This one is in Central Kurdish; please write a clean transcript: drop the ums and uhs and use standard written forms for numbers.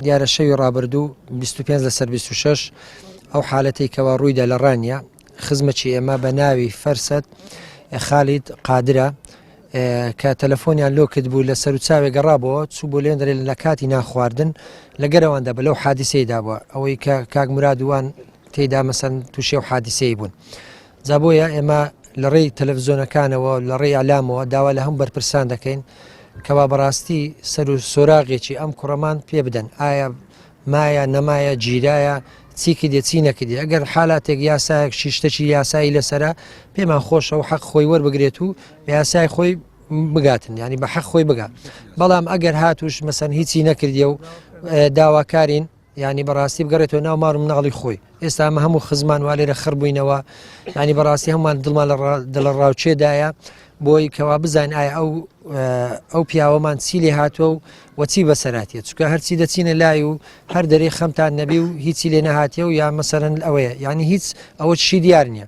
دیارە شەوی ڕابردوو 25 لەسەر 26 ئەو حالەتەی کەوا ڕوویدا لە ڕانیە خزمەکی ئێمە بە ناوی فەرسەت خالید قادرە کە تەلەفۆنیان لۆ کرد بوو لە سەر و چاوێ گەڕابەوە چوو بۆ لێندرێ لە کاتی ناخواردن لە گەرەواندا بە لەو حادیسەیدا بووە ئەوەی کە کاک مرادوان تێدا مەسەن تووشێ و حادیسەی بوون جا بۆیە ئێمە لە ڕێی تەلەفزیۆنەکانەوە لە ڕێی ئیعلامەوە داوا لە هەموو بەرپرسان دەکەین کەوا بەڕاستی سەر و سۆراغێکی ئەم کوڕەمان پێ بدەن ئایا مایە نەمایە گیرایە چی کردێ چی نەکردێ ئەگەر حالاتێک یاسایەک شیشتەکی یاسایی لەسرە پێمان خۆشە و حەق خۆی وەربگرێت و یاسای خۆی بگاتن ینی بە حەق خۆی بگات بەڵام ئەگەر هاتوش مەسەن هیچی نەکردیە و داواکارین یانی بەڕاستی بگەڕێتەوە ناو ماڵ و مناڵی خۆی ئێستا ئەمە هەموو خزمان وا لێرە خڕ بووینەوە ینی بەڕاستی هەمومان دڵمان لە دڵە ڕاوچێدایە بۆی کەوا بزانین ئایا ئەو ئەو پیاوەمان چی لێ هاتووە و وەچی بەسەراتیە چکە هەرچی دەچینە لای و هەر دەرێ خەمتان نەبی و هیچی لێ نەهاتیە و یا مەسەرەن ئەوەیە یعنی هیچ ئەوە چی دیار نییە.